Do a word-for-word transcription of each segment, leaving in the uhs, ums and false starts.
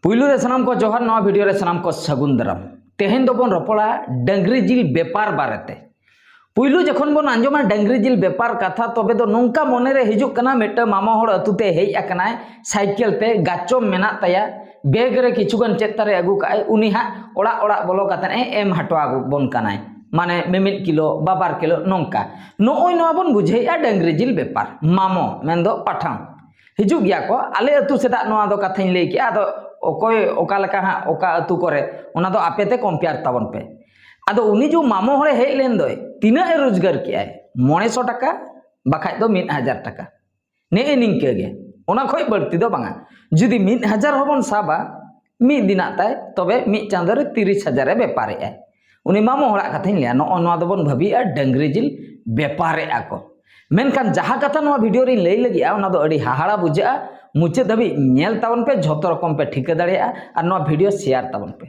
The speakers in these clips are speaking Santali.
ᱯᱩᱭᱞᱩ ᱨᱮ ᱥᱟᱱᱟᱢ ᱠᱚ ᱡᱚᱦᱟᱨ, ᱱᱚᱣᱟ ᱵᱷᱤᱰᱤᱭᱳ ᱨᱮ ᱥᱟᱱᱟᱢ ᱠᱚ ᱥᱟᱹᱜᱩᱱ ᱫᱟᱨᱟᱢ᱾ ᱛᱮᱦᱮᱧ ᱫᱚᱵᱚᱱ ᱨᱚᱯᱚᱲᱟ ᱰᱟᱹᱝᱨᱤ ᱡᱤᱞ ᱵᱮᱯᱟᱨ ᱵᱟᱨᱮᱛᱮ᱾ ᱯᱩᱭᱞᱩ ᱡᱚᱠᱷᱚᱱ ᱵᱚᱱ ᱟᱸᱡᱚᱢᱟ ᱰᱟᱹᱝᱨᱤ ᱡᱤᱞ ᱵᱮᱯᱟᱨ ᱠᱟᱛᱷᱟ, ᱛᱚᱵᱮ ᱫᱚ ᱱᱚᱝᱠᱟ ᱢᱚᱱᱮᱨᱮ ᱦᱤᱡᱩᱜ ᱠᱟᱱᱟ, ᱢᱤᱫᱴᱟᱝ ᱢᱟᱢᱟ ᱦᱚᱲ ᱟᱹᱛᱩ ᱛᱮ ᱦᱮᱡ ᱟᱠᱟᱱᱟᱭ, ᱥᱟᱭᱠᱮᱞ ᱛᱮ ᱜᱟᱪᱚᱢ ᱢᱮᱱᱟᱜ ᱛᱟᱭᱟ, ᱵᱮᱜᱽ ᱨᱮ ᱠᱤᱪᱷᱩ ᱜᱟᱱ ᱪᱮᱫ ᱛᱟᱨᱮ ᱟᱹᱜᱩ ᱠᱟᱜᱼᱟᱭ, ᱩᱱᱤ ᱦᱟᱸᱜ ᱚᱲᱟᱜ ᱚᱲᱟᱜ ᱵᱚᱞᱚ ᱠᱟᱛᱮ ᱮ ᱮᱢ ᱦᱚᱴᱚ ᱟᱵᱚᱱ ᱠᱟᱱᱟᱭ, ᱢᱟᱱᱮ ᱢᱤᱢᱤᱫ ᱠᱤᱞᱳ ᱵᱟ ᱵᱟᱨ ᱠᱤᱞᱳ ᱱᱚᱝᱠᱟ᱾ ᱱᱚᱜᱼᱚᱭ ᱱᱚᱣᱟ ᱵᱚᱱ ᱵᱩᱡᱷᱟᱹᱣᱮᱫᱼᱟ ᱰᱟᱹᱝᱨᱤ ᱡᱤᱞ ᱵᱮᱯᱟᱨ᱾ ᱢᱟᱢᱚ ᱢᱮᱱᱫᱚ ᱯᱟᱴᱷᱟᱢ ᱦᱤᱡᱩᱜ ᱜᱮᱭᱟ ᱠᱚ᱾ ᱟᱞᱮ ᱟᱹᱛᱩ ᱥᱮᱫᱟᱜ ᱱᱚᱣᱟ ᱫᱚ ᱠᱟᱛᱷᱟᱧ ᱞᱟᱹᱭ ᱠᱮᱜᱼᱟ, ᱟᱫᱚ ᱚᱠᱚᱭ ᱚᱠᱟ ᱞᱮᱠᱟ ᱦᱟᱸᱜ ᱚᱠᱟ ᱟᱹᱛᱩ ᱠᱚᱨᱮ, ᱚᱱᱟ ᱫᱚ ᱟᱯᱮ ᱛᱮ ᱠᱚᱢᱯᱮᱭᱟᱨ ᱛᱟᱵᱚᱱ ᱯᱮ᱾ ᱟᱫᱚ ᱩᱱᱤ ᱡᱮ ᱢᱟᱢᱚ ᱦᱚᱲᱮ ᱦᱮᱡ ᱞᱮᱱ ᱫᱚᱭ, ᱛᱤᱱᱟᱹᱜ ᱮ ᱨᱳᱡᱽᱜᱟᱨ ᱠᱮᱜᱼᱟᱭ? ᱢᱚᱬᱮ ᱥᱚ ᱴᱟᱠᱟ, ᱵᱟᱠᱷᱟᱡ ᱫᱚ ᱢᱤᱫ ᱦᱟᱡᱟᱨ ᱴᱟᱠᱟ᱾ ᱱᱮᱜᱼᱮ ᱱᱤᱝᱠᱟᱹ ᱜᱮ, ᱚᱱᱟ ᱠᱷᱚᱡ ᱵᱟᱹᱲᱛᱤ ᱫᱚ ᱵᱟᱝᱟ᱾ ᱡᱩᱫᱤ ᱢᱤᱫ ᱦᱟᱡᱟᱨ ᱦᱚᱸᱵᱚᱱ ᱥᱟᱵᱟ ᱢᱤᱫ ᱫᱤᱱᱟᱜ ᱛᱟᱭ, ᱛᱚᱵᱮ ᱢᱤᱫ ᱪᱟᱸᱫᱳ ᱨᱮ ᱛᱤᱨᱤᱥ ᱦᱟᱡᱟᱨ ᱮ ᱵᱮᱯᱟᱨᱮᱜᱼᱟᱭ᱾ ᱩᱱᱤ ᱢᱟᱢᱚ ᱦᱚᱲᱟᱜ ᱠᱟᱛᱷᱟᱧ ᱞᱟᱹᱭᱟ, ᱱᱚᱜᱼᱚ ᱱᱚᱣᱟ ᱫᱚᱵᱚᱱ ᱵᱷᱟᱹᱵᱤᱭᱮᱜᱼᱟ, ᱰᱟᱹᱝᱨᱤ ᱡᱤᱞ ᱵᱮᱯᱟᱨᱮᱜᱼᱟ ᱠᱚ᱾ ᱢᱮᱱᱠᱷᱟᱱ ᱡᱟᱦᱟᱸ ᱠᱟᱛᱷᱟ ᱱᱚᱣᱟ ᱵᱷᱤᱰᱤᱭᱳ ᱨᱤᱧ ᱞᱟᱹᱭ ᱞᱟᱹᱜᱤᱫᱼᱟ, ᱚᱱᱟ ᱫᱚ ᱟᱹᱰᱤ ᱦᱟᱦᱟᱲᱟ ᱵᱩᱡᱷᱟᱹᱜᱼᱟ᱾ ᱢᱩᱪᱟᱹᱫ ᱫᱷᱟᱹᱵᱤᱡ ᱧᱮᱞ ᱛᱟᱵᱚᱱ ᱯᱮ, ᱡᱷᱚᱛᱚ ᱨᱚᱠᱚᱢ ᱯᱮ ᱴᱷᱤᱠᱟᱹ ᱫᱟᱲᱮᱭᱟᱜᱼᱟ᱾ ᱟᱨ ᱱᱚᱣᱟ ᱵᱷᱤᱰᱤᱭᱳ ᱥᱮᱭᱟᱨ ᱛᱟᱵᱚᱱ ᱯᱮ᱾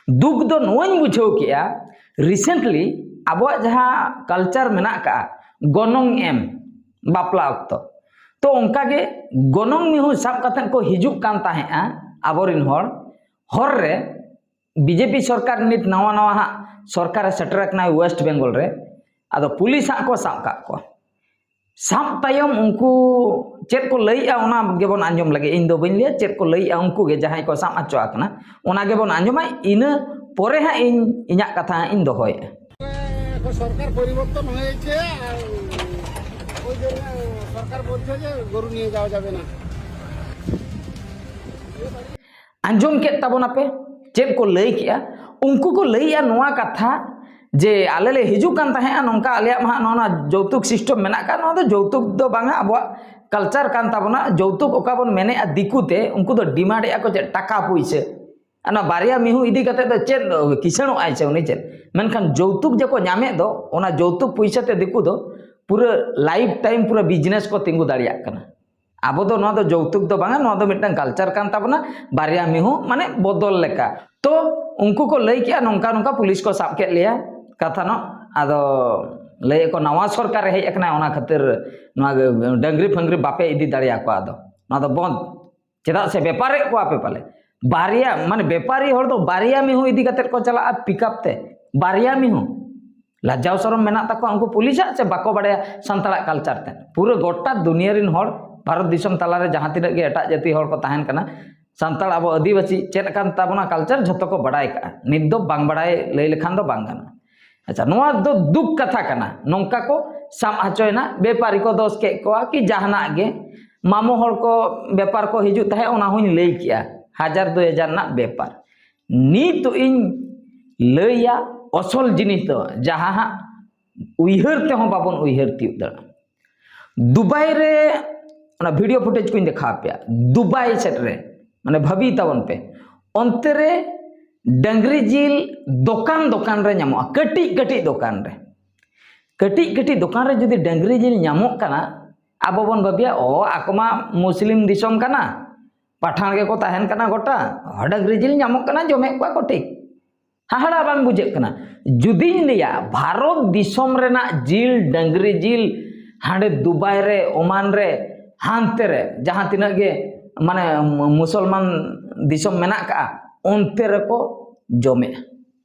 ᱫᱩᱠ ᱫᱚ ᱱᱚᱣᱟᱧ ᱵᱩᱡᱷᱟᱹᱣ ᱠᱮᱜᱼᱟ, recently ᱟᱵᱚᱣᱟᱜ ᱡᱟᱦᱟᱸ ᱠᱟᱞᱪᱟᱨ ᱢᱮᱱᱟᱜ ᱟᱠᱟᱜᱼᱟ, ᱜᱚᱱᱚᱝ ᱮᱢ ᱵᱟᱯᱞᱟ ᱚᱠᱛᱚ, ᱛᱚ ᱚᱱᱠᱟᱜᱮ ᱜᱚᱱᱚᱝ ᱢᱤᱦᱩ ᱥᱟᱵ ᱠᱟᱛᱮᱫ ᱠᱚ ᱦᱤᱡᱩᱜ ᱠᱟᱱ ᱛᱟᱦᱮᱸᱫᱼᱟ ᱟᱵᱚᱨᱮᱱ ᱦᱚᱲ᱾ ᱦᱚᱨ ᱨᱮ ᱵᱤᱡᱮᱯᱤ ᱥᱚᱨᱠᱟᱨ, ᱱᱤᱛ ᱱᱟᱣᱟ ᱱᱟᱣᱟ ᱦᱟᱸᱜ ᱥᱚᱨᱠᱟᱨᱮ ᱥᱮᱴᱮᱨ ᱟᱠᱟᱱᱟ ᱳᱭᱮᱥᱴ ᱵᱮᱝᱜᱚᱞ ᱨᱮ, ᱟᱫᱚ ᱯᱩᱞᱤᱥ ᱦᱟᱸᱜ ᱠᱚ ᱥᱟᱵ ᱠᱟᱜ ᱠᱚᱣᱟ᱾ ᱥᱟᱵ ᱛᱟᱭᱚᱢ ᱩᱱᱠᱩ ᱪᱮᱫ ᱠᱚ ᱞᱟᱹᱭᱮᱜᱼᱟ, ᱚᱱᱟ ᱜᱮᱵᱚᱱ ᱟᱸᱡᱚᱢ ᱞᱟᱹᱜᱤᱫ᱾ ᱤᱧ ᱫᱚ ᱵᱟᱹᱧ ᱞᱟᱹᱭᱟ, ᱪᱮᱫ ᱠᱚ ᱞᱟᱹᱭᱮᱜᱼᱟ ᱩᱱᱠᱩ ᱜᱮ, ᱡᱟᱦᱟᱸᱭ ᱠᱚ ᱥᱟᱵ ᱦᱚᱪᱚ ᱟᱠᱟᱱᱟ, ᱚᱱᱟ ᱜᱮᱵᱚᱱ ᱟᱸᱡᱚᱢᱟ᱾ ᱤᱱᱟᱹ ᱯᱚᱨᱮ ᱦᱟᱸᱜ ᱤᱧ ᱤᱧᱟᱹᱜ ᱠᱟᱛᱷᱟ ᱦᱟᱸᱜ ᱤᱧ ᱫᱚᱦᱚᱭᱮᱜᱼᱟ᱾ এখন সরকার পরিবর্তন হয়েছে, আর ওই জন্য সরকার বলছে যে গরু নিয়ে যাওয়া যাবে না। ᱟᱸᱡᱚᱢ ᱠᱮᱫ ᱛᱟᱵᱚᱱᱟᱯᱮ ᱪᱮᱫ ᱠᱚ ᱞᱟᱹᱭ ᱠᱮᱜᱼᱟ? ᱩᱱᱠᱩ ᱠᱚ ᱞᱟᱹᱭᱮᱜᱼᱟ ᱱᱚᱣᱟ ᱠᱟᱛᱷᱟ ᱡᱮ ᱟᱞᱮ ᱞᱮ ᱦᱤᱡᱩᱜ ᱠᱟᱱ ᱛᱟᱦᱮᱸᱜᱼᱟ, ᱱᱚᱝᱠᱟ ᱟᱞᱮᱭᱟᱜ ᱢᱟ ᱦᱟᱸᱜ ᱱᱚᱣᱟ ᱡᱳᱣᱛᱩᱠ ᱥᱤᱥᱴᱮᱢ ᱢᱮᱱᱟᱜ ᱟᱠᱟᱫ᱾ ᱱᱚᱣᱟ ᱫᱚ ᱡᱳᱣᱛᱩᱠ ᱫᱚ ᱵᱟᱝᱟ, ᱟᱵᱚᱣᱟᱜ ᱠᱟᱞᱪᱟᱨ ᱠᱟᱱ ᱛᱟᱵᱚᱱᱟ᱾ ᱡᱳᱣᱛᱩᱠ ᱚᱠᱟ ᱵᱚᱱ ᱢᱮᱱᱮᱜᱼᱟ ᱫᱤᱠᱩ ᱛᱮ, ᱩᱱᱠᱩ ᱫᱚ ᱰᱤᱢᱟᱱᱰ ᱮᱜᱼᱟ ᱠᱚ ᱪᱮᱫ? ᱴᱟᱠᱟ ᱯᱩᱭᱥᱟᱹ᱾ ᱚᱱᱟ ᱵᱟᱨᱭᱟ ᱢᱤᱦᱩ ᱤᱫᱤ ᱠᱟᱛᱮ ᱫᱚ ᱪᱮᱫ ᱠᱤᱥᱟᱹᱬᱚᱜ ᱟᱭ ᱥᱮ ᱩᱱᱤ ᱪᱮᱫ? ᱢᱮᱱᱠᱷᱟᱱ ᱡᱳᱣᱛᱩᱠ ᱡᱮ ᱠᱚ ᱧᱟᱢᱮᱫ ᱫᱚ, ᱚᱱᱟ ᱡᱳᱣᱛᱩᱠ ᱯᱩᱭᱥᱟᱹ ᱛᱮ ᱫᱤᱠᱩ ᱫᱚ ᱯᱩᱨᱟᱹ ᱞᱟᱭᱤᱯᱷ ᱴᱟᱭᱤᱢ ᱯᱩᱨᱟᱹ ᱵᱤᱡᱽᱱᱮᱥ ᱠᱚ ᱛᱤᱸᱜᱩ ᱫᱟᱲᱮᱭᱟᱜ ᱠᱟᱱᱟ᱾ ᱟᱵᱚ ᱫᱚ ᱱᱚᱣᱟ ᱫᱚ ᱡᱳᱣᱛᱩᱠ ᱫᱚ ᱵᱟᱝᱟ, ᱱᱚᱣᱟ ᱫᱚ ᱢᱤᱫᱴᱟᱝ ᱠᱟᱞᱪᱟᱨ ᱠᱟᱱ ᱛᱟᱵᱚᱱᱟ, ᱵᱟᱨᱭᱟ ᱢᱤᱦᱩ ᱢᱟᱱᱮ ᱵᱚᱫᱚᱞ ᱞᱮᱠᱟ᱾ ᱛᱚ ᱩᱱᱠᱩ ᱠᱚ ᱞᱟᱹᱭ ᱠᱮᱜᱼᱟ, ᱱᱚᱝᱠᱟ ᱱᱚᱝᱠᱟ ᱯᱩᱞᱤᱥ ᱠᱚ ᱥᱟᱵ ᱠᱮᱫ ᱞᱮᱭᱟ, ᱠᱟᱛᱷᱟ ᱱᱚ ᱟᱫᱚ ᱞᱟᱹᱭ ᱟᱠᱚ ᱱᱟᱣᱟ ᱥᱚᱨᱠᱟᱨᱮ ᱦᱮᱡ ᱟᱠᱟᱱᱟ, ᱚᱱᱟ ᱠᱷᱟᱹᱛᱤᱨ ᱱᱚᱣᱟ ᱰᱟᱹᱝᱨᱤ ᱯᱷᱟᱹᱝᱨᱤ ᱵᱟᱯᱮ ᱤᱫᱤ ᱫᱟᱲᱮᱭᱟᱠᱚᱣᱟ, ᱟᱫᱚ ᱱᱚᱣᱟ ᱫᱚ ᱵᱚᱱᱫ, ᱪᱮᱫᱟᱜ ᱥᱮ ᱵᱮᱯᱟᱨᱮᱫ ᱠᱚᱣᱟ ᱯᱮ ᱯᱟᱞᱮ᱾ ᱵᱟᱨᱭᱟ, ᱢᱟᱱᱮ ᱵᱮᱯᱟᱨᱤ ᱦᱚᱲ ᱫᱚ ᱵᱟᱨᱭᱟ ᱢᱤᱦᱩ ᱤᱫᱤ ᱠᱟᱛᱮᱫ ᱠᱚ ᱪᱟᱞᱟᱜᱼᱟ ᱯᱤᱠᱟᱯ ᱛᱮ, ᱵᱟᱨᱭᱟ ᱢᱤᱦᱩ᱾ ᱞᱟᱡᱟᱣ ᱥᱚᱨᱚᱢ ᱢᱮᱱᱟᱜ ᱛᱟᱠᱚᱣᱟ ᱩᱱᱠᱩ ᱯᱩᱞᱤᱥᱟᱜ, ᱥᱮ ᱵᱟᱠᱚ ᱵᱟᱲᱟᱭᱟ ᱥᱟᱱᱛᱟᱲᱟᱜ ᱠᱟᱞᱪᱟᱨ ᱛᱮ? ᱯᱩᱨᱟᱹ ᱜᱚᱴᱟ ᱫᱩᱱᱤᱭᱟᱹ ᱨᱤᱱ ᱦᱚᱲ, ᱵᱷᱟᱨᱚᱛ ᱫᱤᱥᱚᱢ ᱛᱟᱞᱟᱨᱮ ᱡᱟᱦᱟᱸ ᱛᱤᱱᱟᱹᱜ ᱜᱮ ᱮᱴᱟᱜ ᱡᱟᱹᱛᱤ ᱦᱚᱲ ᱠᱚ ᱛᱟᱦᱮᱱ ᱠᱟᱱᱟ, ᱥᱟᱱᱛᱟᱲ ᱟᱵᱚ ᱟᱹᱫᱤᱵᱟᱹᱥᱤ ᱪᱮᱫ ᱟᱠᱟᱱ ᱛᱟᱵᱚᱱᱟ ᱠᱟᱞᱪᱟᱨ, ᱡᱷᱚᱛᱚ ᱠᱚ ᱵᱟᱲᱟᱭ ᱠᱟᱜᱼᱟ᱾ ᱱᱤᱛ ᱫᱚ ᱵᱟᱝ ᱵᱟᱲᱟᱭ ᱞᱟᱹᱭ ᱞᱮᱠᱷᱟᱱ ᱫᱚ ᱵᱟᱝ ᱜᱟᱱᱚᱜᱼᱟ᱾ ᱟᱪᱪᱷᱟ, ᱱᱚᱣᱟ ᱫᱚ ᱫᱩᱠ ᱠᱟᱛᱷᱟ ᱠᱟᱱᱟ᱾ ᱱᱚᱝᱠᱟ ᱠᱚ ᱥᱟᱵ ᱦᱚᱪᱚᱭᱮᱱᱟ, ᱵᱮᱯᱟᱨᱤ ᱠᱚ ᱫᱳᱥ ᱠᱮᱫ ᱠᱚᱣᱟ ᱠᱤ ᱡᱟᱦᱟᱱᱟᱜ ᱜᱮ, ᱢᱟᱢᱚ ᱦᱚᱲ ᱠᱚ ᱵᱮᱯᱟᱨ ᱠᱚ ᱦᱤᱡᱩᱜ ᱛᱟᱦᱮᱸᱫ, ᱚᱱᱟ ᱦᱚᱸᱧ ᱞᱟᱹᱭ ᱠᱮᱜᱼᱟ, ᱦᱟᱡᱟᱨ ᱫᱩᱭ ᱦᱟᱡᱟᱨ ᱨᱮᱱᱟᱜ ᱵᱮᱯᱟᱨ᱾ ᱱᱤᱛ ᱤᱧ ᱞᱟᱹᱭᱟ ᱚᱥᱚᱞ ᱡᱤᱱᱤᱥ ᱫᱚ, ᱡᱟᱦᱟᱸ ᱦᱟᱸᱜ ᱩᱭᱦᱟᱹᱨ ᱛᱮᱦᱚᱸ ᱵᱟᱵᱚᱱ ᱩᱭᱦᱟᱹᱨ ᱛᱤᱭᱳᱜ ᱫᱟᱲᱮᱭᱟᱜᱼᱟ᱾ ᱫᱩᱵᱟᱭ ᱨᱮ ᱚᱱᱟ ᱵᱷᱤᱰᱤᱭᱳ ᱯᱷᱩᱴᱮᱡᱽ ᱠᱚᱧ ᱫᱮᱠᱷᱟᱣ ᱟᱯᱮᱭᱟ᱾ ᱫᱩᱵᱟᱭ ᱥᱮᱫ ᱨᱮ, ᱢᱟᱱᱮ ᱵᱷᱟᱹᱵᱤ ᱛᱟᱵᱚᱱ ᱯᱮ, ᱚᱱᱛᱮ ᱨᱮ ᱰᱟᱹᱝᱨᱤ ᱡᱤᱞ ᱫᱚᱠᱟᱱ ᱫᱚᱠᱟᱱ ᱨᱮ ᱧᱟᱢᱚᱜᱼᱟ, ᱠᱟᱹᱴᱤᱡ ᱠᱟᱹᱴᱤᱡ ᱫᱚᱠᱟᱱ ᱨᱮ᱾ ᱠᱟᱹᱴᱤᱡ ᱠᱟᱹᱴᱤᱡ ᱫᱚᱠᱟᱱ ᱨᱮ ᱡᱩᱫᱤ ᱰᱟᱹᱝᱨᱤ ᱡᱤᱞ ᱧᱟᱢᱚᱜ ᱠᱟᱱᱟ, ᱟᱵᱚ ᱵᱚᱱ ᱵᱷᱟᱹᱵᱤᱭᱟ, ᱚ, ᱟᱠᱚ ᱢᱟ ᱢᱩᱥᱞᱤᱢ ᱫᱤᱥᱚᱢ ᱠᱟᱱᱟ, ᱯᱟᱴᱷᱟᱱ ᱜᱮᱠᱚ ᱛᱟᱦᱮᱱ ᱠᱟᱱᱟ ᱜᱚᱴᱟ, ᱰᱟᱹᱝᱨᱤ ᱡᱤᱞ ᱧᱟᱢᱚᱜ ᱠᱟᱱᱟ, ᱡᱚᱢᱮᱫ ᱠᱚᱣᱟ ᱠᱚ, ᱴᱷᱤᱠ᱾ ᱦᱟᱦᱟᱲᱟ ᱵᱟᱝ ᱵᱩᱡᱷᱟᱹᱜ ᱠᱟᱱᱟ? ᱡᱩᱫᱤᱧ ᱞᱟᱹᱭᱟ, ᱵᱷᱟᱨᱚᱛ ᱫᱤᱥᱚᱢ ᱨᱮᱱᱟᱜ ᱡᱤᱞ, ᱰᱟᱹᱝᱨᱤ ᱡᱤᱞ, ᱦᱟᱸᱰᱮ ᱫᱩᱵᱟᱭ ᱨᱮ, ᱳᱢᱟᱱ ᱨᱮ, ᱦᱟᱱᱛᱮ ᱨᱮ, ᱡᱟᱦᱟᱸ ᱛᱤᱱᱟᱹᱜ ᱜᱮ, ᱢᱟᱱᱮ, ᱢᱩ-, ᱢᱩᱥᱚᱞᱢᱟᱱ ᱫᱤᱥᱚᱢ ᱢᱮᱱᱟᱜ ᱠᱟᱜᱼᱟ, ᱚᱱᱛᱮ ᱨᱮᱠᱚ ᱡᱚᱢᱮᱜᱼᱟ᱾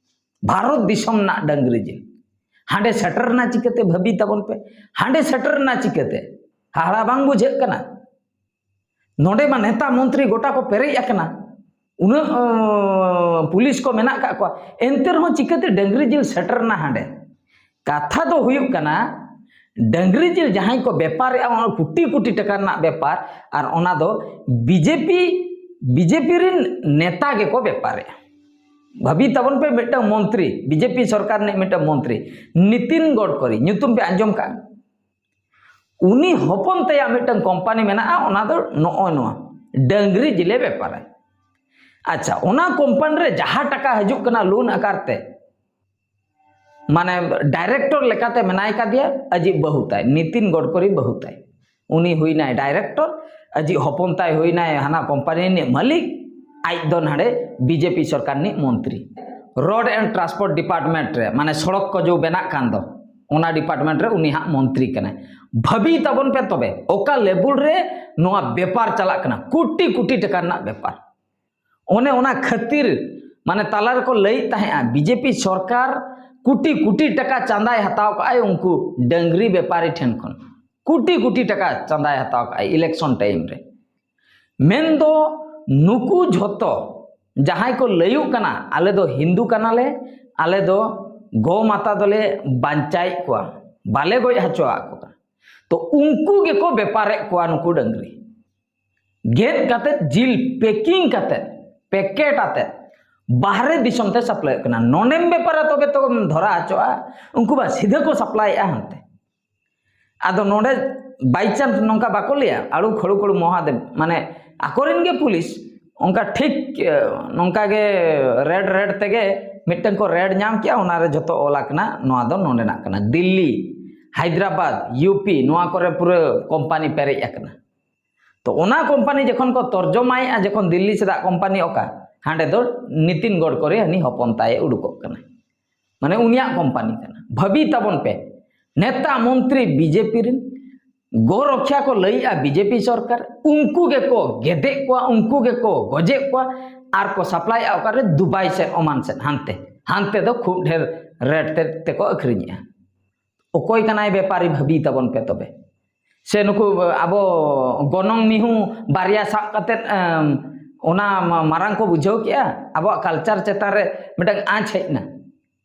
ᱵᱷᱟᱨᱚᱛ ᱫᱤᱥᱚᱢ ᱨᱮᱱᱟᱜ ᱰᱟᱹᱝᱨᱤ ᱡᱤᱞ ᱦᱟᱸᱰᱮ ᱥᱮᱴᱮᱨ ᱮᱱᱟ ᱪᱤᱠᱟᱹᱛᱮ? ᱵᱷᱟᱹᱵᱤ ᱛᱟᱵᱚᱱ ᱯᱮ, ᱦᱟᱸᱰᱮ ᱥᱮᱴᱮᱨ ᱮᱱᱟ ᱪᱤᱠᱟᱹᱛᱮ? ᱦᱟᱦᱟᱲᱟ ᱵᱟᱝ ᱵᱩᱡᱷᱟᱹᱜ ᱠᱟᱱᱟ? ᱱᱚᱰᱮ ᱢᱟ ᱱᱮᱛᱟ ᱢᱚᱱᱛᱨᱤ ᱜᱚᱴᱟ ᱠᱚ ᱯᱮᱨᱮᱡ ᱟᱠᱟᱱᱟ, ᱩᱱᱟᱹᱜ, ᱚ, ᱯᱩᱞᱤᱥ ᱠᱚ ᱢᱮᱱᱟᱜ ᱠᱟᱜ ᱠᱚᱣᱟ, ᱮᱱᱛᱮ ᱨᱮᱦᱚᱸ ᱪᱤᱠᱟᱹᱛᱮ ᱰᱟᱹᱝᱨᱤ ᱡᱤᱞ ᱥᱮᱴᱮᱨ ᱮᱱᱟ ᱦᱟᱸᱰᱮ? ᱠᱟᱛᱷᱟ ᱫᱚ ᱦᱩᱭᱩᱜ ᱠᱟᱱᱟ, ᱰᱟᱹᱝᱨᱤ ᱡᱤᱞ ᱡᱟᱦᱟᱸᱭ ᱠᱚ ᱵᱮᱯᱟᱨᱮᱜᱼᱟ, ᱚᱱᱟ ᱠᱳᱴᱤ ᱠᱳᱴᱤ ᱴᱟᱠᱟ ᱨᱮᱱᱟᱜ ᱵᱮᱯᱟᱨ, ᱟᱨ ᱚᱱᱟ ᱫᱚ ᱵᱤᱡᱮᱯᱤ, ᱵᱤᱡᱮᱯᱤ ᱨᱮᱱ ᱱᱮᱛᱟ ᱜᱮᱠᱚ ᱵᱮᱯᱟᱨᱮᱜᱼᱟ᱾ ᱵᱷᱟᱹᱵᱤ ᱛᱟᱵᱚᱱ ᱯᱮ, ᱢᱤᱫᱴᱟᱝ ᱢᱚᱱᱛᱨᱤ, ᱵᱤᱡᱮᱯᱤ ᱥᱚᱨᱠᱟᱨ ᱨᱤᱱᱤᱡ ᱢᱤᱫᱴᱟᱝ ᱢᱚᱱᱛᱨᱤ, ᱱᱤᱛᱤᱱ ᱜᱚᱰᱠᱚᱨᱤ, ᱧᱩᱛᱩᱢ ᱯᱮ ᱟᱸᱡᱚᱢ ᱠᱟᱜᱼᱟ? ᱩᱱᱤ ᱦᱚᱯᱚᱱ ᱛᱟᱭᱟᱜ ᱢᱤᱫᱴᱟᱝ ᱠᱳᱢᱯᱟᱱᱤ ᱢᱮᱱᱟᱜᱼᱟ, ᱚᱱᱟ ᱫᱚ ᱱᱚᱜᱼᱚᱭ ᱱᱚᱣᱟ ᱰᱟᱹᱝᱨᱤ ᱡᱤᱞᱮ ᱵᱮᱯᱟᱨᱟ᱾ ᱟᱪᱪᱷᱟ, ᱚᱱᱟ ᱠᱳᱢᱯᱟᱱᱤ ᱨᱮ ᱡᱟᱦᱟᱸ ᱴᱟᱠᱟ ᱦᱤᱡᱩᱜ ᱠᱟᱱᱟ ᱞᱳᱱ ᱟᱠᱟᱨ ᱛᱮ, ᱢᱟᱱᱮ ᱰᱟᱭᱨᱮᱠᱴᱚᱨ ᱞᱮᱠᱟᱛᱮ ᱢᱮᱱᱟᱭ ᱠᱟᱫᱮᱭᱟ ᱟᱡᱤᱡ ᱵᱟᱹᱦᱩ ᱛᱟᱭ, ᱱᱤᱛᱤᱱ ᱜᱚᱰᱠᱚᱨᱤ ᱵᱟᱹᱦᱩ ᱛᱟᱭ᱾ ᱩᱱᱤ ᱦᱩᱭᱱᱟᱭ ᱰᱟᱭᱨᱮᱠᱴᱚᱨ, ᱟᱡᱤᱡ ᱦᱚᱯᱚᱱ ᱛᱟᱭ ᱦᱩᱭᱱᱟᱭ ᱦᱟᱱᱟ ᱠᱳᱢᱯᱟᱱᱤ ᱨᱤᱱᱤᱡ ᱢᱟᱹᱞᱤᱠ, ᱟᱡ ᱫᱚ ᱱᱟᱰᱮ ᱵᱤᱡᱮᱯᱤ ᱥᱚᱨᱠᱟᱨ ᱨᱤᱱᱤᱡ ᱢᱚᱱᱛᱨᱤ᱾ ᱨᱳᱰ ᱮᱱᱰ ᱴᱨᱟᱱᱥᱯᱳᱨᱴ ᱰᱤᱯᱟᱨᱴᱢᱮᱱᱴ ᱨᱮ, ᱢᱟᱱᱮ ᱥᱚᱲᱚᱠ ᱠᱚ ᱡᱚ ᱵᱮᱱᱟᱜ ᱠᱟᱱ ᱫᱚ, ᱚᱱᱟ ᱰᱤᱯᱟᱨᱴᱢᱮᱱᱴ ᱨᱮ ᱩᱱᱤ ᱦᱟᱸᱜ ᱢᱚᱱᱛᱨᱤ ᱠᱟᱱᱟᱭ᱾ ᱵᱷᱟᱹᱵᱤ ᱛᱟᱵᱚᱱ ᱯᱮ ᱛᱚᱵᱮ, ᱚᱠᱟ ᱞᱮᱵᱩᱞ ᱨᱮ ᱱᱚᱣᱟ ᱵᱮᱯᱟᱨ ᱪᱟᱞᱟᱜ ᱠᱟᱱᱟ, ᱠᱳᱴᱤ ᱠᱳᱴᱤ ᱴᱟᱠᱟ ᱨᱮᱱᱟᱜ ᱵᱮᱯᱟᱨ᱾ ᱚᱱᱮ ᱚᱱᱟ ᱠᱷᱟᱹᱛᱤᱨ ᱢᱟᱱᱮ ᱛᱟᱞᱟ ᱨᱮᱠᱚ ᱞᱟᱹᱭᱮᱫ ᱛᱟᱦᱮᱸᱜᱼᱟ, ᱵᱤᱡᱮᱯᱤ ᱥᱚᱨᱠᱟᱨ ᱠᱳᱴᱤ ᱠᱳᱴᱤ ᱴᱟᱠᱟ ᱪᱟᱸᱫᱟᱭ ᱦᱟᱛᱟᱣ ᱠᱟᱜᱼᱟᱭ ᱩᱱᱠᱩ ᱰᱟᱹᱝᱨᱤ ᱵᱮᱯᱟᱨᱤ ᱴᱷᱮᱱ ᱠᱷᱚᱱ, ᱠᱳᱴᱤ ᱠᱳᱴᱤ ᱴᱟᱠᱟ ᱪᱟᱸᱫᱟᱭ ᱦᱟᱛᱟᱣ ᱠᱟᱜᱼᱟᱭ election time ᱨᱮ᱾ ᱢᱮᱱᱫᱚ ᱱᱩᱠᱩ ᱡᱷᱚᱛᱚ ᱡᱟᱦᱟᱸᱭ ᱠᱚ ᱞᱟᱹᱭᱩᱜ ᱠᱟᱱᱟ, ᱟᱞᱮ ᱫᱚ ᱦᱤᱱᱫᱩ ᱠᱟᱱᱟᱞᱮ, ᱟᱞᱮ ᱫᱚ ᱜᱚ ᱢᱟᱛᱟ ᱫᱚᱞᱮ ᱵᱟᱧᱪᱟᱣᱮᱫ ᱠᱚᱣᱟ, ᱵᱟᱞᱮ ᱜᱚᱡ ᱦᱚᱪᱚᱣᱟᱜ ᱠᱚ ᱠᱟᱱᱟ, ᱛᱚ ᱩᱱᱠᱩ ᱜᱮᱠᱚ ᱵᱮᱯᱟᱨᱮᱫ ᱠᱚᱣᱟ ᱱᱩᱠᱩ ᱰᱟᱹᱝᱨᱤ᱾ ᱜᱮᱫ ᱠᱟᱛᱮᱫ, ᱡᱤᱞ packing ᱠᱟᱛᱮᱫ, packet ᱟᱛᱮᱫ ᱵᱟᱦᱨᱮ ᱫᱤᱥᱚᱢ ᱛᱮ supplyᱚᱜ ᱠᱟᱱᱟ᱾ ᱱᱚᱰᱮᱢ ᱵᱮᱯᱟᱨᱟ ᱛᱚᱵᱮ ᱛᱚᱢ ᱫᱷᱚᱨᱟ ᱦᱚᱪᱚᱜᱼᱟ, ᱩᱱᱠᱩ ᱵᱟ ᱥᱤᱫᱷᱟᱹ ᱠᱚ supplyᱮᱫᱼᱟ ᱦᱟᱱᱛᱮ᱾ ᱟᱫᱚ ᱱᱚᱰᱮ by chance ᱱᱚᱝᱠᱟ ᱵᱟᱠᱚ ᱞᱟᱹᱭᱟ, ᱟᱲᱩ ᱠᱷᱟᱹᱲᱩ ᱠᱷᱟᱹᱲᱩ ᱢᱚᱦᱟᱫᱮᱵ, ᱢᱟᱱᱮ ᱟᱠᱚᱨᱮᱱ ᱜᱮ ᱯᱩᱞᱤᱥ ᱚᱱᱠᱟ ᱴᱷᱤᱠ ᱮ, ᱱᱚᱝᱠᱟ ᱜᱮ ᱨᱮᱰ ᱨᱮᱰ ᱛᱮᱜᱮ ᱢᱤᱫᱴᱟᱝ ᱠᱚ ᱨᱮᱰ ᱧᱟᱢ ᱠᱮᱜᱼᱟ, ᱚᱱᱟᱨᱮ ᱡᱷᱚᱛᱚ ᱚᱞ ᱟᱠᱟᱱᱟ, ᱱᱚᱣᱟ ᱫᱚ ᱱᱚᱰᱮᱱᱟᱜ ᱠᱟᱱᱟ, ᱫᱤᱞᱞᱤ, ᱦᱟᱭᱫᱨᱟᱵᱟᱫ, ᱭᱩ ᱯᱤ, ᱱᱚᱣᱟ ᱠᱚᱨᱮ ᱯᱩᱨᱟᱹ ᱠᱳᱢᱯᱟᱱᱤ ᱯᱮᱨᱮᱡ ᱟᱠᱟᱱᱟ᱾ ᱛᱚ ᱚᱱᱟ ᱠᱳᱢᱯᱟᱱᱤ ᱡᱚᱠᱷᱚᱱ ᱠᱚ ᱛᱚᱨᱡᱚᱢᱟᱭᱮᱫᱼᱟ, ᱡᱚᱠᱷᱚᱱ ᱫᱤᱞᱞᱤ ᱥᱮᱫᱟᱜ ᱠᱳᱢᱯᱟᱱᱤ ᱚᱠᱟ, ᱦᱟᱸᱰᱮ ᱫᱚ ᱱᱤᱛᱤᱱ ᱜᱚᱰᱠᱚᱨᱤ ᱦᱟᱹᱱᱤ ᱦᱚᱯᱚᱱ ᱛᱟᱭᱮ ᱩᱰᱩᱠᱚᱜ ᱠᱟᱱᱟ, ᱢᱟᱱᱮ ᱩᱱᱤᱭᱟᱜ ᱠᱳᱢᱯᱟᱱᱤ ᱠᱟᱱᱟ᱾ ᱵᱷᱟᱹᱵᱤ ᱛᱟᱵᱚᱱ ᱯᱮ, ᱱᱮᱛᱟ ᱢᱚᱱᱛᱨᱤ ᱵᱤᱡᱮᱯᱤ ᱨᱮᱱ ᱜᱚ ᱨᱚᱠᱷᱭᱟ ᱠᱚ ᱞᱟᱹᱭᱮᱜᱼᱟ ᱵᱤᱡᱮᱯᱤ ᱥᱚᱨᱠᱟᱨ, ᱩᱱᱠᱩ ᱜᱮᱠᱚ ᱜᱮᱫᱮᱜ ᱠᱚᱣᱟ, ᱩᱱᱠᱩ ᱜᱮᱠᱚ ᱜᱚᱡᱮᱜ ᱠᱚᱣᱟ, ᱟᱨ ᱠᱚ supplyᱮᱜᱼᱟ ᱚᱠᱟᱨᱮ? ᱫᱩᱵᱟᱭ ᱥᱮᱫ, ᱳᱢᱟᱱ ᱥᱮᱫ, ᱦᱟᱱᱛᱮ ᱦᱟᱱᱛᱮ ᱫᱚ ᱠᱷᱩᱵ ᱰᱷᱮᱨ ᱨᱮᱴ ᱛᱮ ᱛᱮᱠᱚ ᱟᱹᱠᱷᱨᱤᱧᱮᱜᱼᱟ᱾ ᱚᱠᱚᱭ ᱠᱟᱱᱟᱭ ᱵᱮᱯᱟᱨᱤ? ᱵᱷᱟᱹᱵᱤ ᱛᱟᱵᱚᱱ ᱯᱮ ᱛᱚᱵᱮ᱾ ᱥᱮ ᱱᱩᱠᱩ ᱟᱵᱚ ᱜᱚᱱᱚᱝ ᱢᱤᱦᱩ ᱵᱟᱨᱭᱟ ᱥᱟᱵ ᱠᱟᱛᱮᱫ, ᱮᱢ, ᱚᱱᱟ ᱢᱟ-, ᱢᱟᱨᱟᱝ ᱠᱚ ᱵᱩᱡᱷᱟᱹᱣ ᱠᱮᱜᱼᱟ? ᱟᱵᱚᱣᱟᱜ culture ᱪᱮᱛᱟᱱ ᱨᱮ ᱢᱤᱫᱴᱟᱝ ᱟᱸᱪ ᱦᱮᱡ ᱮᱱᱟ᱾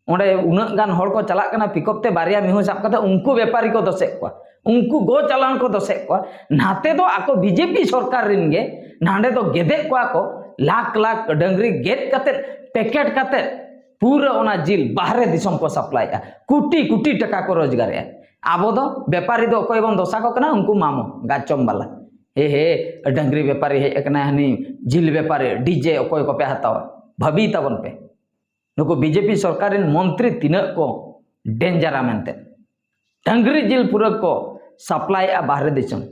ᱚᱸᱰᱮ ᱩᱱᱟᱹᱜ ᱜᱟᱱ ᱦᱚᱲ ᱠᱚ ᱪᱟᱞᱟᱜ ᱠᱟᱱᱟ pickup ᱛᱮ, ᱵᱟᱨᱭᱟ ᱢᱤᱦᱩ ᱥᱟᱵ ᱠᱟᱛᱮ ᱩᱱᱠᱩ ᱵᱮᱯᱟᱨᱤ ᱠᱚ ᱫᱚᱥᱮᱫ ᱠᱚᱣᱟ, ᱩᱱᱠᱩ ᱜᱚ ᱪᱟᱞᱟᱱ ᱠᱚ ᱫᱚᱥᱮᱫ ᱠᱚᱣᱟ᱾ ᱱᱟᱛᱮ ᱫᱚ ᱟᱠᱚ ᱵᱤᱡᱮᱯᱤ ᱥᱚᱨᱠᱟᱨ ᱨᱮᱱ ᱜᱮ ᱱᱟᱸᱰᱮ ᱫᱚ ᱜᱮᱫᱮᱫ ᱠᱚᱣᱟ ᱠᱚ, ᱞᱟᱠᱷ ᱞᱟᱠᱷ ᱰᱟᱹᱝᱨᱤ ᱜᱮᱫ ᱠᱟᱛᱮ, packet ᱠᱟᱛᱮ ᱯᱩᱨᱟᱹ ᱚᱱᱟ ᱡᱤᱞ ᱵᱟᱦᱨᱮ ᱫᱤᱥᱚᱢ ᱠᱚ supplyᱮᱜᱼᱟ, ᱠᱳᱴᱤ ᱠᱳᱴᱤ ᱴᱟᱠᱟ ᱠᱚ ᱨᱳᱡᱽᱜᱟᱨᱮᱜᱼᱟ᱾ ᱟᱵᱚ ᱫᱚ ᱵᱮᱯᱟᱨᱤ ᱫᱚ ᱚᱠᱚᱭ ᱵᱚᱱ ᱫᱚᱥᱟ ᱠᱚ ᱠᱟᱱᱟ? ᱩᱱᱠᱩ ᱢᱟᱢᱚ ᱜᱟᱪᱚᱢ ᱵᱟᱞᱟ, ᱦᱮ ᱦᱮ, ᱰᱟᱹᱝᱨᱤ ᱵᱮᱯᱟᱨᱤ ᱦᱮᱡ ᱟᱠᱟᱱᱟᱭ, ᱦᱟᱹᱱᱤ ᱡᱤᱞ ᱵᱮᱯᱟᱨᱤ, ᱰᱤᱡᱮ ᱚᱠᱚᱭ ᱠᱚᱯᱮ ᱦᱟᱛᱟᱣᱟ? ᱵᱷᱟᱹᱵᱤ ᱛᱟᱵᱚᱱ ᱯᱮ, ᱱᱩᱠᱩ ᱵᱤᱡᱮᱯᱤ ᱥᱚᱨᱠᱟᱨ ᱨᱮᱱ ᱢᱚᱱᱛᱨᱤ ᱛᱤᱱᱟᱹᱜ ᱠᱚ dangerᱟ ᱢᱮᱱᱛᱮ᱾ ᱰᱟᱹᱝᱨᱤ ᱡᱤᱞ ᱯᱩᱨᱟᱹ ᱠᱚ supplyᱮᱜᱼᱟ ᱵᱟᱦᱨᱮ ᱫᱤᱥᱚᱢ᱾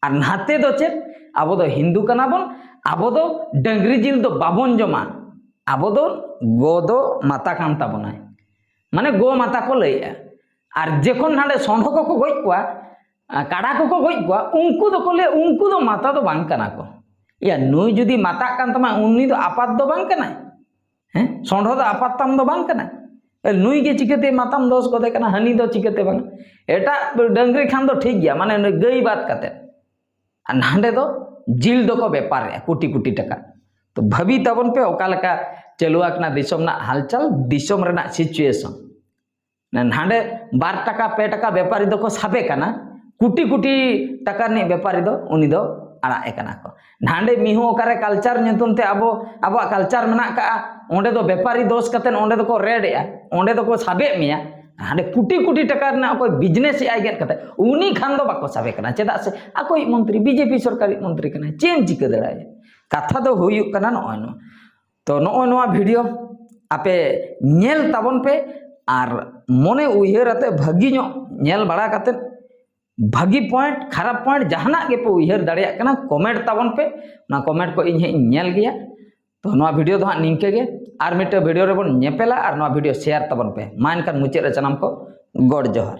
ᱟᱨ ᱱᱟᱛᱮ ᱫᱚ ᱪᱮᱫ? ᱟᱵᱚ ᱫᱚ ᱦᱤᱱᱫᱩ ᱠᱟᱱᱟ ᱵᱚᱱ, ᱟᱵᱚ ᱫᱚ ᱰᱟᱹᱝᱨᱤ ᱡᱤᱞ ᱫᱚ ᱵᱟᱵᱚᱱ ᱡᱚᱢᱟ, ᱟᱵᱚ ᱫᱚ ᱜᱚ ᱫᱚ ᱢᱟᱛᱟ ᱠᱟᱱ ᱛᱟᱵᱚᱱᱟᱭ, ᱢᱟᱱᱮ ᱜᱚ ᱢᱟᱛᱟ ᱠᱚ ᱞᱟᱹᱭᱮᱜᱼᱟ᱾ ᱟᱨ ᱡᱚᱠᱷᱚᱱ ᱦᱟᱸᱰᱮ ᱥᱚᱸᱰᱷᱚ ᱠᱚᱠᱚ ᱜᱚᱡ ᱠᱚᱣᱟ, ᱟᱨ ᱠᱟᱰᱟ ᱠᱚᱠᱚ ᱜᱚᱡ ᱠᱚᱣᱟ, ᱩᱱᱠᱩ ᱫᱚᱠᱚ ᱞᱟᱹᱭᱟ ᱩᱱᱠᱩ ᱫᱚ ᱢᱟᱛᱟ ᱫᱚ ᱵᱟᱝ ᱠᱟᱱᱟ ᱠᱚ, ᱭᱟ, ᱱᱩᱭ ᱡᱩᱫᱤ ᱢᱟᱛᱟᱜ ᱠᱟᱱ ᱛᱟᱢᱟ, ᱩᱱᱤ ᱫᱚ ᱟᱯᱟᱛ ᱫᱚ ᱵᱟᱝ ᱠᱟᱱᱟᱭ᱾ ᱦᱮᱸ, ᱥᱚᱸᱰᱷᱚ ᱫᱚ ᱟᱯᱟᱛ ᱛᱟᱢ ᱫᱚ ᱵᱟᱝ ᱠᱟᱱᱟᱭ᱾ ᱮ, ᱱᱩᱭ ᱜᱮ ᱪᱤᱠᱟᱹᱛᱮ ᱢᱟᱛᱟᱢ ᱫᱚᱥ ᱜᱚᱫᱮ ᱠᱟᱱᱟ, ᱦᱟᱹᱱᱤ ᱫᱚ ᱪᱤᱠᱟᱹᱛᱮ ᱵᱟᱝ? ᱮᱴᱟᱜ ᱰᱟᱹᱝᱨᱤ ᱠᱷᱟᱱ ᱫᱚ ᱴᱷᱤᱠ ᱜᱮᱭᱟ, ᱢᱟᱱᱮ ᱱᱩᱭ ᱜᱟᱹᱭ ᱵᱟᱫ ᱠᱟᱛᱮ᱾ ᱟᱨ ᱱᱟᱸᱰᱮ ᱫᱚ ᱡᱤᱞ ᱫᱚᱠᱚ ᱵᱮᱯᱟᱨᱮᱜᱼᱟ ᱠᱳᱴᱤ ᱠᱳᱴᱤ ᱴᱟᱠᱟ᱾ ᱛᱚ ᱵᱷᱟᱹᱵᱤ ᱛᱟᱵᱚᱱ ᱯᱮ ᱚᱠᱟ ᱞᱮᱠᱟ ᱪᱟᱹᱞᱩ ᱟᱠᱟᱱᱟ ᱫᱤᱥᱚᱢ ᱨᱮᱱᱟᱜ ᱦᱟᱞᱪᱟᱞ, ᱫᱤᱥᱚᱢ ᱨᱮᱱᱟᱜ situation᱾ ᱱᱟᱸᱰᱮ ᱵᱟᱨ ᱴᱟᱠᱟ ᱯᱮ ᱴᱟᱠᱟ ᱵᱮᱯᱟᱨᱤ ᱫᱚᱠᱚ ᱥᱟᱵᱮ ᱠᱟᱱᱟ, ᱠᱳᱴᱤ ᱠᱳᱴᱤ ᱴᱟᱠᱟ ᱨᱤᱱᱤᱡ ᱵᱮᱯᱟᱨᱤ ᱫᱚ ᱩᱱᱤ ᱫᱚ ᱟᱲᱟᱜ ᱮ ᱠᱟᱱᱟ ᱠᱚ᱾ ᱱᱟᱸᱰᱮ ᱢᱤᱦᱩ ᱚᱠᱟᱨᱮ culture ᱧᱩᱛᱩᱢ ᱛᱮ ᱟᱵᱚ, ᱟᱵᱚᱣᱟᱜ culture ᱢᱮᱱᱟᱜ ᱠᱟᱜᱼᱟ, ᱚᱸᱰᱮ ᱫᱚ ᱵᱮᱯᱟᱨᱤ ᱫᱚᱥ ᱠᱟᱛᱮ ᱚᱸᱰᱮ ᱫᱚᱠᱚ ᱨᱮᱰ ᱮᱜᱼᱟ, ᱚᱸᱰᱮ ᱫᱚᱠᱚ ᱥᱟᱵᱮᱫ ᱢᱮᱭᱟ᱾ ᱦᱟᱸᱰᱮ ᱠᱳᱴᱤ ᱠᱳᱴᱤ ᱴᱟᱠᱟ ᱨᱮᱱᱟᱜ ᱚᱠᱚᱭ business ᱮᱜᱼᱟᱭ ᱜᱮᱫ ᱠᱟᱛᱮ, ᱩᱱᱤ ᱠᱷᱟᱱ ᱫᱚ ᱵᱟᱠᱚ ᱥᱟᱵᱮ ᱠᱟᱱᱟ᱾ ᱪᱮᱫᱟᱜ ᱥᱮ ᱟᱠᱚᱭᱤᱡ ᱢᱚᱱᱛᱨᱤ, BJP ᱥᱚᱨᱠᱟᱨᱤᱡ ᱢᱚᱱᱛᱨᱤ ᱠᱟᱱᱟᱭ, ᱪᱮᱫ ᱮᱢ ᱪᱤᱠᱟᱹ ᱫᱟᱲᱮᱭᱟᱜᱼᱟ? ᱠᱟᱛᱷᱟ ᱫᱚ ᱦᱩᱭᱩᱜ ᱠᱟᱱᱟ ᱱᱚᱜᱼᱚᱭ ᱱᱚᱣᱟ᱾ ᱛᱚ ᱱᱚᱜᱼᱚᱭ ᱱᱚᱣᱟ video ᱟᱯᱮ ᱧᱮᱞ ᱛᱟᱵᱚᱱ ᱯᱮ, ᱟᱨ ᱢᱚᱱᱮ ᱩᱭᱦᱟᱹᱨ ᱟᱛᱮ ᱵᱷᱟᱹᱜᱤ ᱧᱚᱜ ᱧᱮᱞ ᱵᱟᱲᱟ ᱠᱟᱛᱮ, ᱵᱷᱟᱹᱜᱤ point, ᱠᱷᱟᱨᱟᱯ point ᱡᱟᱦᱟᱱᱟᱜ ᱜᱮᱯᱮ ᱩᱭᱦᱟᱹᱨ ᱫᱟᱲᱮᱭᱟᱜ ᱠᱟᱱᱟ, comment ᱛᱟᱵᱚᱱ ᱯᱮ᱾ ᱚᱱᱟ comment ᱠᱚ ᱤᱧ ᱦᱟᱸᱜ ᱤᱧ ᱧᱮᱞ ᱜᱮᱭᱟ᱾ ᱛᱚ ᱱᱚᱣᱟ video ᱫᱚ ᱦᱟᱸᱜ ᱱᱤᱝᱠᱟᱹ ᱜᱮ, ᱟᱨ ᱢᱤᱫᱴᱮᱱ video ᱨᱮᱵᱚᱱ ᱧᱮᱯᱮᱞᱟ, ᱟᱨ ᱱᱚᱣᱟ video share ᱛᱟᱵᱚᱱ ᱯᱮ᱾ ᱢᱟ ᱮᱱᱠᱷᱟᱱ ᱢᱩᱪᱟᱹᱫ ᱨᱮ ᱥᱟᱱᱟᱢ ᱠᱚ ᱜᱚᱰ ᱡᱚᱦᱟᱨ᱾